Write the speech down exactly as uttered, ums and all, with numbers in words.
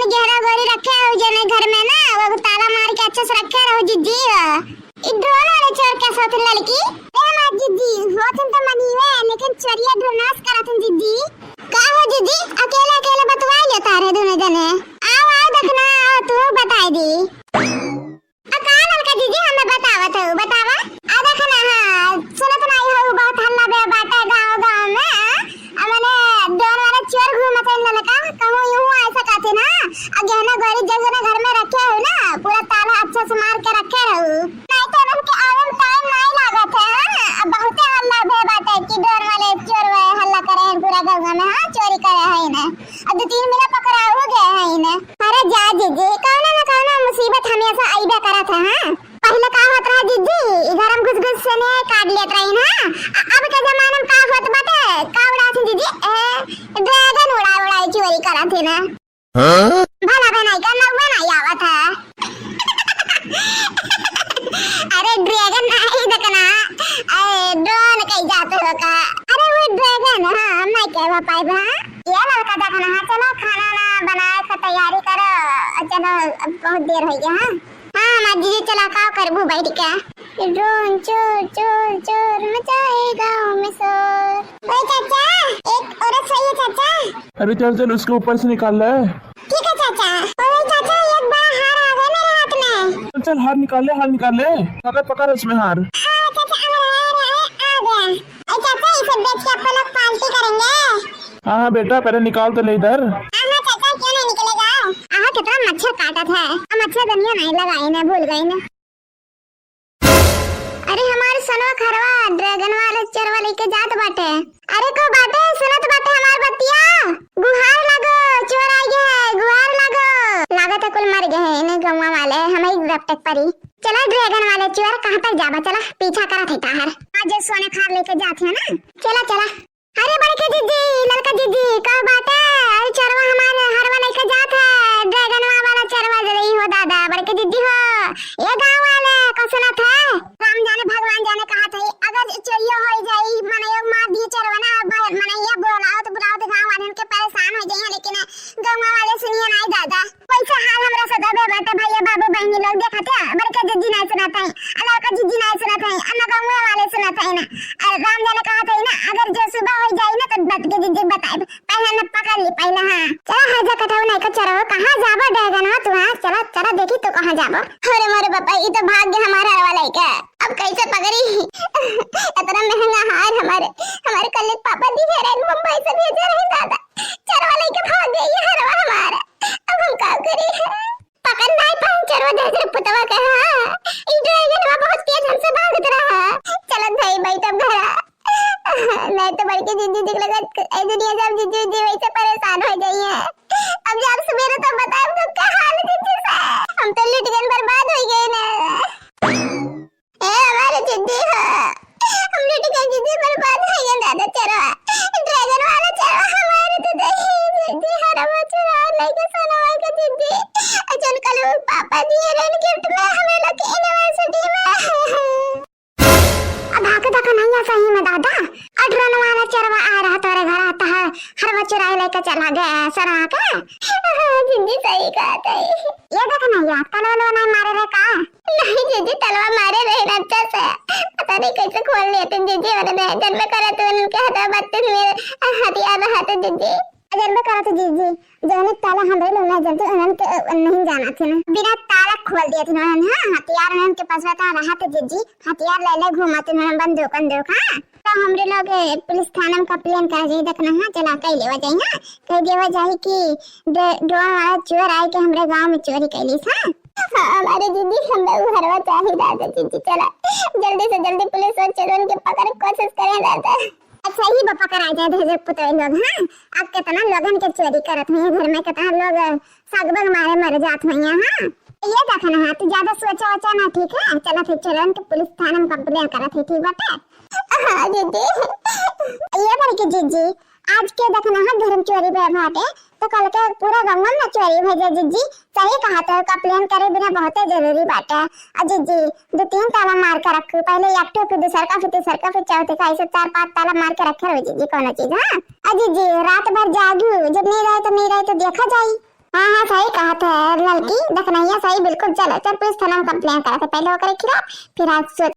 गहना गोरी रखे हो जने घर में ना, वो ताला मार के अच्छे से रखे रहो जिज्जी। ई ड्रोन वाले चोर का सोच लड़की। ए माँ जिज्जी, होत तो मनीवे, लेकिन चोरिया ड्रोन नाश करत हन जिज्जी। का हो जिज्जी, अकेले अकेले बतवाई लेता रहे दोनों जने। आओ आओ देखना, आओ तू बताई दी। आ का ललका जिज्जी हमें बतावत हऊ, बतावा। आ देखना, हाँ, सुनत नाई हऊ, बहुत हल्ला बे बाटे गाँव गाँव में, आ? आ मने ड्रोन वाला चोर घूमत है ललका, कहूँ यूँ ऐसा कहते ना, आ गहना गोरी जगह ना घर में रखे हो ना, पूरा ताला अच्छा से मार के रखे रहू। नहीं तो उनके आवे में टाइम नहीं लागत है, हाँ? अब बहुते हल्ला भे बाटे कि ड्रोन वाले चोर वाले हल्ला करे हैं पूरा गाँव में, हाँ, चोरी करे हैं ना। अब दो तीन मिला पकड़ा हो गए हैं ना। अरे जा जिज्जी, कौनो न कौनो मुसीबत हमेशा अइबे करत है, हाँ? पहले का होत रहा जिज्जी, ई घर में घुस घुस से ने काट लेत रही ना। अ-, अब के जमाना में का होत बाटे, का उड़ात है जिज्जी? ए, ड्रैगन उड़ा उड़ा चोरी करत है ना। हाँ? भला बनाई का नौवे नहीं आवत है। अरे ड्रैगन नहीं देखना, ए, ड्रोन कही जात हो का? अरे वो ड्रैगन, हाँ, हम नहीं कह पाए, हाँ। ये लड़का देखना, हाँ, चलो खाना ना बनाए का तैयारी करो, चलो अब बहुत देर हो गया, हाँ। हाँ, हमार जीजी चला, का करबू बैठ के? ड्रोन चोर, चोर, चोर, मचाए गाँव में शोर। ओए चाचा, एक औरत सही है चाचा। अरे चल, चल, उसके ऊपर से निकाल ले। ठीक है चाचा। ओए चाचा, एक बड़ा हार आ गया मेरे हाथ में। चल, चल, हार निकाल ले, हार निकाल ले। पकड़, पकड़ उसमें हार। हाँ चाचा, आ रहा है, आ रहा है, आ गया। ए चाचा, इसे बेच के अपन लोग पार्टी करेंगे। हाँ, हाँ, बेटा, पहले निकाल तो ले इधर। हाँ, हाँ, चाचा, क्यों नहीं निकलेगा? आहा, कितना मच्छर काटत है। अब मच्छरदनिया नहीं लगाई ने, भूल गई ने। अरे, हमार सोनवा खरवा ड्रैगन वाले चोरवा लेके जात बाटे। अरे, को बाटे, सुनत बाटे हमार बतिया? गुहार लागो, चोर आ गया है, गुहार लागो। लागत है कुल मर गए हैं, इन्हें गौवा वाले, हमें ही रपटक परी। चला ड्रैगन वाले चोर, कहाँ तक जाबा? चला, पीछा करत है ताहर। आज जो सोने खार लेके जात है ना, चला, चला। अरे बड़के जिज्जी, ललका जिज्जी, का बात है? अरे चोरवा हमार हरवा लेके जात है, ड्रैगनवा वाला चोरवा दे रही हो दादा, बड़के जिज्जी हो। ये गाँव वाले का सुनत है? राम जाने भगवान जाने कहा थे, अगर चोरियो हो जाई, मनैयो मार दिए चोरवा ना, अब मनैया बुलावत बुलावत गाँव वाले उनके परेशान हो जाइए, लेकिन गाँव वाले सुनिए नहीं दादा। वैसे हाल हमरा सदा बे बाटे भैया, बाबू, बहिनी लोग देखत है, बड़का जिज्जी नाय सुनत है, आ लड़का जिज्जी नाय सुनत है, आ ना गौवे वाले सुनत है ना। आ राम जाने कहत है ना, अगर जो सुबह हो जाई ना, तो बड़के जिज्जी बताए, पहले न पकड़ ली, पहले, हाँ। चला, हर जा कटाऊ नहीं का चोरवा, कहाँ जाबो डहगनवा तू, हाँ? चला, चला, देखी तू कहाँ जाबो। अरे मोरे बापा, ई तो भाग गया हमारा वाला लड़का। अब कैसे पकड़ी? इतना महंगा हार हमारे, हमारे कल पापा दिहे रहे, मुंबई से भेजे रहे दादा। चोरवा लेके भाग गई ये हरवा हमारा। अब हम का करी? पकड़ नहीं पाए चोरवा, जैसे पुतवा के, हाँ। ई ड्रैगनवा बहुत तेज हमसे भागत रहा। चलत भाई, बैठ अब घरा। नहीं तो बड़के जिज्जी जी के लगे, ए दुनिया जब जिज्जी जी वैसे परेशान हो जाई है। अब जब सवेरे तो बताए तो का हाल है जिज्जी से? हम तो लुट गए, बर्बाद हो गए ना। ए, हमारे जिज्जी हो। हम लुट गए जिज्जी, बर्बाद हो गए दादा चोरवा। ड्रैगन वाला चोरवा हमारे तो दे। जिज्जी हरवा चोरवा लेके सोनवा के जिज्जी। अचन कल वो पापा दिए रहे गिफ्ट में हमें लोग के एनिवर्सरी में। अब आके देखा नहीं है सही में दादा। आ ड्रोन वाला चोरवा आ रहा तोरे घर आता है। हरवा चुराई लेके चला गया सरा के। जिज्जी सही कहत है। ये देख नहीं यार, तलवा लो नहीं मारे रे का? नहीं जिज्जी, तलवा मारे रहे ना अच्छा से। पता नहीं कैसे खोल लिए थे जिज्जी, मैंने नहीं जन्म करा तो उनके हथवा बात मेरे हथियार रहा था जिज्जी। जन्म करा था जिज्जी, जौने ताला हमरे लोग नहीं जानते, उन्होंने के, नहीं जाना थे ना। बिना ताला खोल दिए थे उन्होंने, हाँ, हथियार उन्होंने के पास रहता रहा था जिज्जी, हथियार ले ले घूमा थे उन्होंने, बंदूक, बंदूक, हाँ। तो हमरे लोग, ए, पुलिस थाना में complain कर जाई, देखना, हाँ, चला कह लेवा जाई, हाँ, कह देवा जाई कि ड्र-, ड्रोन वाला चोर आए के हमरे गांव में चोरी कैली, हाँ। हाँ, हमारे जिज्जी, हमरा उ हरवा चाही दादा जिज्जी, चला जल्दी से जल्दी पुलिस और चोरन के पकड़ कोशिश करें दादा। अच्छा ही बा, पकड़ा जाए दहेज पुतोह लोग, हाँ, अब कितना लोगन के चोरी करत हुई घर में, कितना लोग सगबग मारे मर जात हुई, हाँ। ये देखना, हाँ, तू ज्यादा सोचा वोचा ना, ठीक है, चला फिर चोरन के पुलिस थाना में complain करत है, ठीक बाटे। हाँ दीदी। ये बड़की जिज्जी, आज के देखना है घर में चोरी भय बाटे, तो कल के पूरा गाँव में चोरी भय जाए जिज्जी। सही कहा तो, complain करे बिना बहुते जरूरी बाटे। आ जिज्जी, दो तीन ताला मार के रखू, पहले एक ठो, फिर दूसर का, फिर तीसर का, फिर चौथे का, ऐसे चार पांच ताला मार के रखे रहो जिज्जी, कोनो चीज, हाँ। आ जिज्जी, रात भर जागू, जब नहीं रहे तो नहीं रहे तो देखा जाई। हाँ, हाँ, सही कहत है ललकी, देखनहिया सही, बिल्कुल। चलो, चल पुलिस थाना में complain करत है, पहले ओकरे खिलाफ, फिर आज सोच